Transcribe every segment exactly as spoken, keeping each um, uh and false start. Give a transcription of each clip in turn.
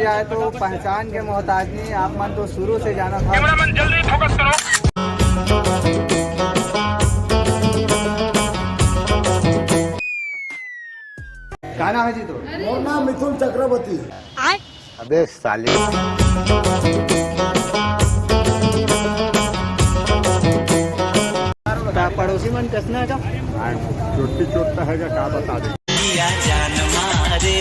आए तो पहचान के मोहताज नहीं, आप मन तो शुरू से जाना था। कैमरामैन, जल्दी फोकस करो। का नाम है जी तो? मोर नाम मिथुन चक्रवर्ती। अबे साले। का पड़ोसी मन कसना है का? हाँ, चोटी चोट तो है, का बता दे। जिया जान मारे,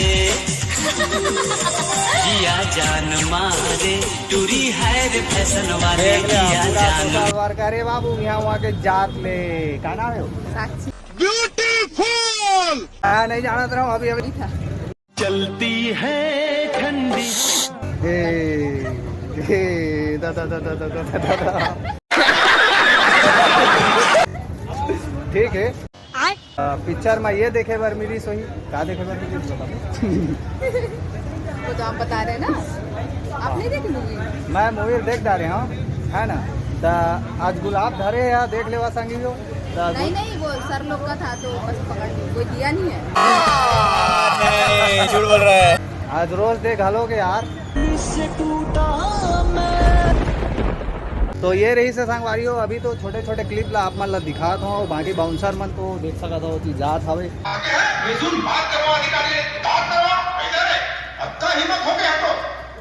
जिया जान मारे, टूरी है रे फैशन वाले, देख ले, जिया पूरा जान। Social work. अरे बाबू, यहाँ वहाँ के जात ले, का नाम है वो? साक्षी। ब्यूटीफुल। हाँ, नहीं जाना था अभी, अभी। चलती है ठंडी। ए, ए, दा, दा, दा। ठीक है। आय। अ, पिक्चर में ये देखे बर मिली सोही, का देखे बर मिली? वो तो आप बता रहे हैं ना, आप नहीं देखे मूवी? मैं मूवी देख डाले हूँ, है ना? तो आज गुलाब धरे या देख लेवा संगी हो। तो नहीं, नहीं, वो सर लोग का था तो बस पकड़ ली, कोई दिया नहीं है। नहीं, झूठ बोल रहा है। आज रोज देख घलो के यार। तो ये रहिस हे संगवारी हो, अभी तो छोटे-छोटे क्लिप ला आप मन ला दिखात हूँ, बाकी बाउंसर मन तो देख सकत हो कि जात हवे। आगे है, मिथुन, बात करवा अधिकारी से, बात करवा। इधर है, अतना हिम्मत हो गया तो।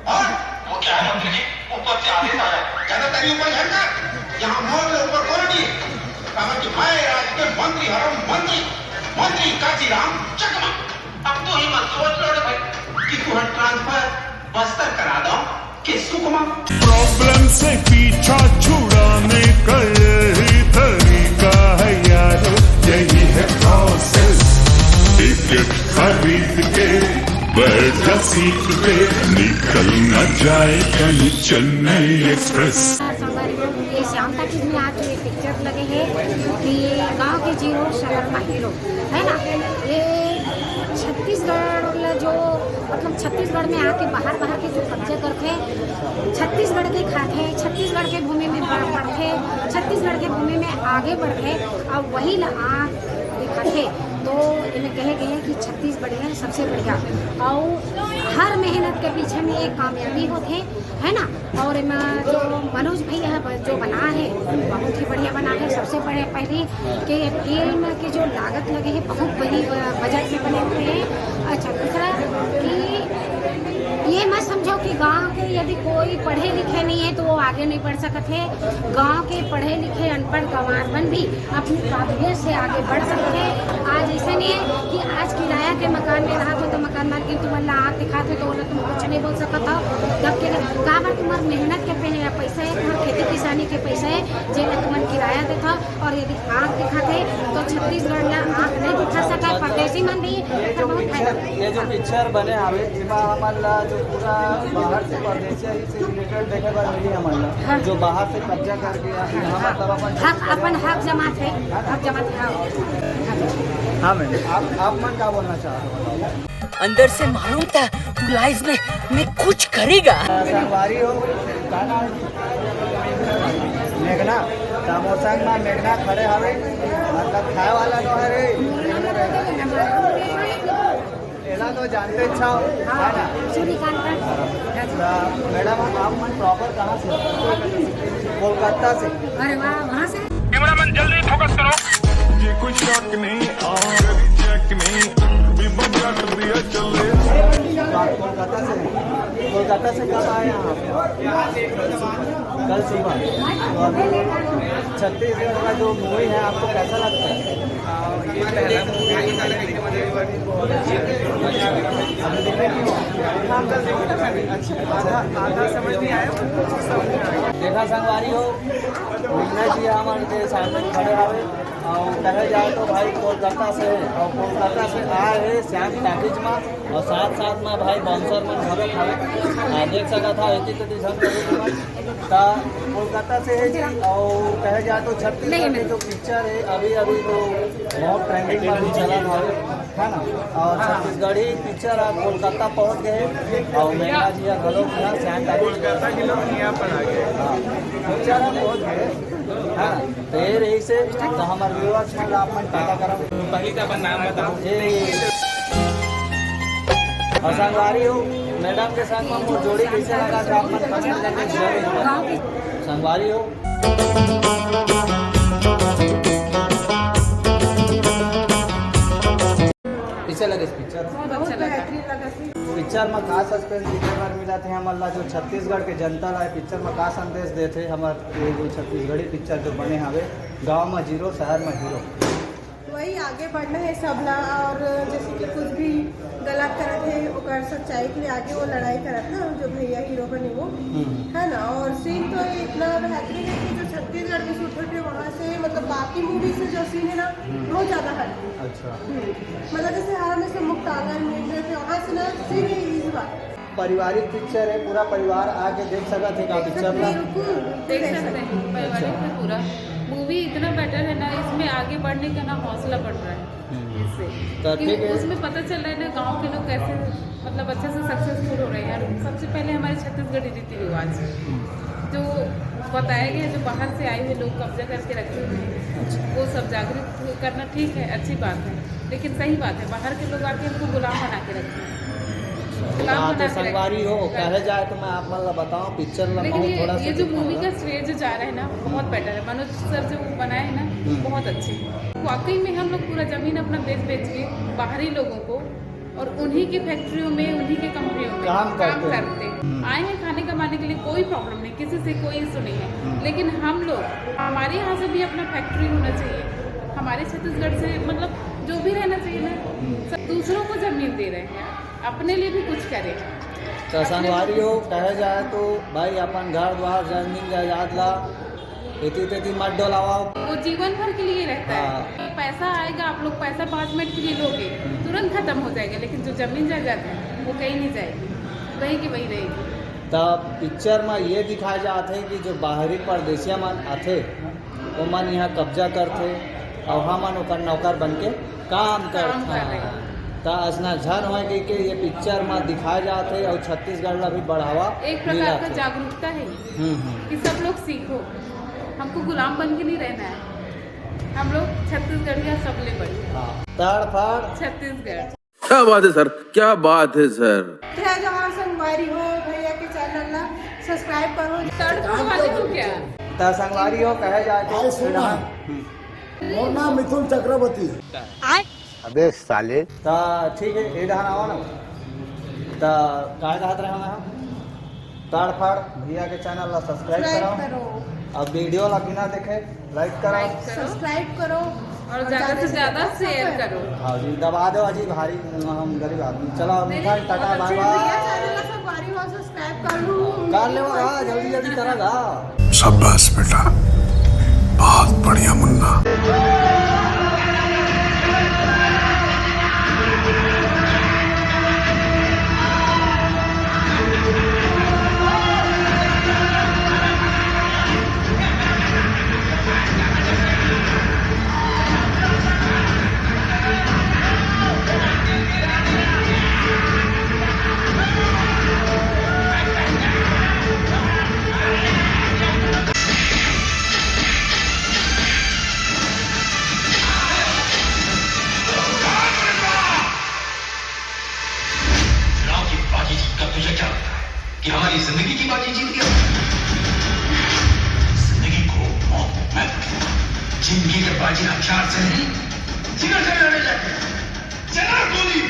हाँ? वो क्या है मंत्री जी? ऊपर से आदेश आया, ज्यादा तेरी ऊपर झंडा, यहाँ मोर के ऊपर कॉलोनी है। कहा कि मैं राज्य के मंत्री हूँ, मंत्री, मंत्री काजीराम चकमा। अब तू ही मत सोच लो रे भाई कि तू है ट्रांसफर बस्तर करा दो कि सुकमा। प्रॉब्लम से पीछा छुड़ाने का यही तरीका है यारो, यही है प्रोसेस। टिकट खरीद के बैठ जा सीट पे, निकल ना जाए कहीं चेन्नई एक्सप्रेस। संगवारी हो, ये श्याम टॉकीज में आज ये पिक्चर लगे है कि गांव के जीरो शहर मा हीरो, है ना? ये छत्तीसगढ़ वाला जो, मतलब, छत्तीसगढ़ में आके बाहर, बाहर के जो कब्जा करथे, छत्तीसगढ़ के खाथे, छत्तीसगढ़ के भूमि में ब-, बढ़थे, छत्तीसगढ़ के भूमि में आगे बढ़थे, अउ वही ला आँख दिखाथे। तो एमे कहे गए है कि छत्तीसगढ़िया सबसे बढ़िया, अउ हर मेहनत के पीछे में एक कामयाबी होथे, है ना? और एमा जो मनोज भैया है, जो बना है, बहुत ही बढ़िया बना है। सबसे बड़े पहले के फिल्म के जो लागत लगे है, बहुत बड़ी, अ, बजट में बने हुए हैं। अच्छा, दूसरा कि ये मत समझो कि गांव के यदि कोई पढ़े लिखे नहीं है तो वो आगे नहीं बढ़ सकत है। गांव के पढ़े लिखे अनपढ़ गंवार मन भी अपनी काबिलियत से आगे बढ़ सकत है। आज ऐसा नहीं है कि आज किराया के मकान में रहा तो, तो मकान मालकिन तुमन ला आँख दिखात है तो ओला तुम कुछ नहीं बोल सकत हो। तब के काबर तुम्हार मेहनत के पे-, पैसा है, तुम्हार खेती किसानी के पैसा है, जेला तुमन किराया देत हो। और यदि आँख दिखात है तो छत्तीसगढ़ ला आँख नहीं दिखा सका है, परदेसी मन भी ये जो बहुत पिक्चर, फायदा। ये जो पिक्चर बने हवे, एमा हमन ला जो पूरा बाहर से परदेसिया ही से रिलेटेड देखे बर मिली हमन ला, हाँ। जो बाहर से कब्जा कर गया, यहाँ मतलब अपन हक, अपन हक जमात है, हक जमात है, हाँ। हाँ मैम, आप, आप मन का बोलना चाहते हो? अंदर से मालूम था तू लाइफ में, में कुछ करेगा। संगवारी हो, का नाम है? मेघना, समोसा में मेघना खड़े हवे, मतलब खाए वाला तो है रे। एला तो जानते अच्छा हो, है ना? सूर्यकांत। तो मैडम, आप मन प्रॉपर कहाँ से? कोलकाता से। अरे वाह, वहाँ से। कैमरामैन, जल्दी फोकस करो। ये कोई शक नहीं, और चेक नहीं, भी बजा कर दिया चले। तो आप कोलकाता से हैं? कोलकाता से कब आए आप? कल सुबह। तो अभी छत्तीसगढ़ का जो मूवी है, आपको कैसा लगता है? ये पहला मूवी है, कल देखने के बाद। अभी देखने की हो? हाँ, कल देखा था मैंने। अच्छा, आधा, आधा समझ नहीं आया, पर कुछ समझ में आ गया। देखा संगवारी हो, मिलना चाहिए हमारे के सामने खड़े हवे। और कहे जाए तो भाई कोलकाता से है, और कोलकाता से आए हैं श्याम टॉकीज में, और साथ साथ में भाई बाउंसर मन घलो हवे। हाँ, देख सकत हा, एक ही तो दिशा में ता कोलकाता से है जी। और कहे जाए तो छत्तीसगढ़ के जो पिक्चर है, अभी, अभी तो बहुत ट्रेंडिंग में भी चला था, है ना? और छत्तीसगढ़ी पिक्चर आज कोलकाता पहुंच गए, और मेघना जी घलो यहाँ श्याम टॉकीज कोलकाता के लोग यहाँ पर आ गए। हाँ, पिक्चर हम पहुंच गए, है ना? तो ये रहिस हे, तो हमर व्यूअर्स मन ला आप मन टाटा करव। पहली तो अपन नाम बताओ। ए, और संगवारी हो, मैडम के संग में मोर जोड़ी कैसे लगा था, अपन कमेंट करके जरूर बताओ। संगवारी हो, कैसे लगे पिक्चर? बहुत अच्छा लगा। पिक्चर में का सस्पेंस देखे बर मिला थे हमन ला, जो छत्तीसगढ़ के जनता ला पिक्चर में का संदेश देथे हमर ये जो छत्तीसगढ़ी पिक्चर जो बने हवे, गांव में जीरो, शहर में हीरो। वही आगे बढ़ना है सबला, और जैसे कि कुछ भी गलत करत है, ओकर सच्चाई के लिए आगे वो लड़ाई करत ना, जो भैया हीरो बने वो, हम्म। है ना। और सीन तो इतना बेहतरीन है कि जो छत्तीसगढ़ में शूट होते वहाँ से, मतलब, बाकी मूवी से जो सीन है ना, हम्म। बहुत ज्यादा हट। अच्छा। हम्म। मतलब, जैसे हर हमें से मुक्तांगन मिल रहे थे, वहाँ से ना सीन है इस बार। पारिवारिक पिक्चर है, पूरा परिवार आके देख सकत है का पिक्चर ला? बिल्कुल, देख सकते हैं, पारिवारिक अच्छा। है पूरा। मूवी इतना बेटर है ना, इसमें आगे बढ़ने का ना हौसला बढ़ रहा है। हम्म। इससे तो कि ठीक है। उसमें पता चल रहा है ना, गांव के लोग कैसे, मतलब, अच्छे से सक्सेसफुल हो रहे हैं। और सबसे पहले हमारे छत्तीसगढ़ी रीति रिवाज, हम्म। जो बताया गया, जो बाहर से आए हुए लोग कब्जा करके रखे हुए हैं, अच्छा। वो सब जागरूक करना ठीक है, अच्छी बात है, लेकिन सही बात है, बाहर के लोग आके हमको गुलाम बना के रखे हैं। गुलाम बात बना है, के रखे संगवारी हो, हैं। कहे जाए तो मैं आप मन ला बताऊं, पिक्चर ला लेकिन बहुत ये, थोड़ा सा ये जो दिखा मूवी रहा। का श्रेय जो जा रहा है ना, बहुत हम्म। बेटर है। मनोज सर जो बनाए हैं ना, हम्म। बहुत अच्छे हैं। वाकई में हम लोग पूरा जमीन अपना बेच बेच के बाहरी लोगों को और उन्हीं की फैक्ट्रियों में, उन्हीं के कंपनियों में काम काम करते हैं। करते हैं। हम्म। आए हैं खाने कमाने के लिए, कोई प्रॉब्लम नहीं, किसी से कोई इशू नहीं है। हम्म। लेकिन हम लोग, हमारे यहाँ से भी अपना फैक्ट्री होना चाहिए, हमारे छत्तीसगढ़ से, मतलब, जो भी रहना चाहिए ना, हम्म। सब दूसरों को जमीन दे रहे हैं, अपने लिए भी कुछ करें। तो अपने संगवारी हो, कहे जाए तो भाई, अपन घर द्वार, जमीन जायदाद ला एती तेती मत डोलावा। वो जीवन भर के लिए रहता है। हाँ। पैसा आएगा, आप लोग पैसा पाँच मिनट के लिए लोगे, हम्म। तुरंत खत्म हो जाएगा, लेकिन जो जमीन जायदाद है, वो कहीं नहीं जाएगी, वहीं की वहीं रहेगी। तब पिक्चर में ये दिखाए जात है कि जो बाहरी परदेसिया मन आथे, ओमन यहाँ कब्जा करथे और हमन ओकर नौकर बन के काम काम करथन। कर रहे हैं। त असना झन होए कहिके ये पिक्चर में दिखाए जात है और छत्तीसगढ़ ला भी बढ़ावा एक प्रकार मिलत का है। जागरूकता है ये, हम्म, हम्म। कि सब लोग सीखो, हमको गुलाम बन के नहीं रहना है, हम लोग छत्तीसगढ़िया सबले बढ़िया। हाँ, तड़फड़ छत्तीसगढ़। क्या बात है सर, क्या बात है सर। जय जोहार संगवारी हो, भैया के चैनल ला सब्सक्राइब करो। तड़फड़ वाले हो क्या? त संगवारी हो, कहे जाए तो भाई सुन ना। हम्म। मोर नाम मिथुन चक्रवर्ती। आय। अबे साले। त ठीक है, ए डहान आवा ना। त काय कहत रहे हम? तड़फड़ भैया के चैनल ला सब्सक्राइब सब्सक्राइब करो। करो। अब वीडियो ला बिना देखे लाइक करो। लाइक करो। सब्सक्राइब करो। और और ज्यादा ज्यादा से से ज्यादा ज्यादा शेयर शेयर करो। करो। हाँ जी, दबा दो अजी भारी, हम गरीब आदमी। चलो, नहीं, मिठाई, टाटा, बहुत बाय अच्छे बाय। भैया चैनल ला संगवारी हो, सब्सक्राइब कर लूँ। कर ले, हाँ, जल्दी जल्दी करा ला। शाबाश बेटा, बहुत बढ़िया मुन्ना। चुनाव की बाजी जीतकर तुझे क्या लगता है कि हमारी जिंदगी की बाजी जीत गया? जिंदगी को मौत में महत्व दूंगा। जिंदगी के बाजी हथियार से नहीं, जिगर से लड़े जाते हैं। चला गोली।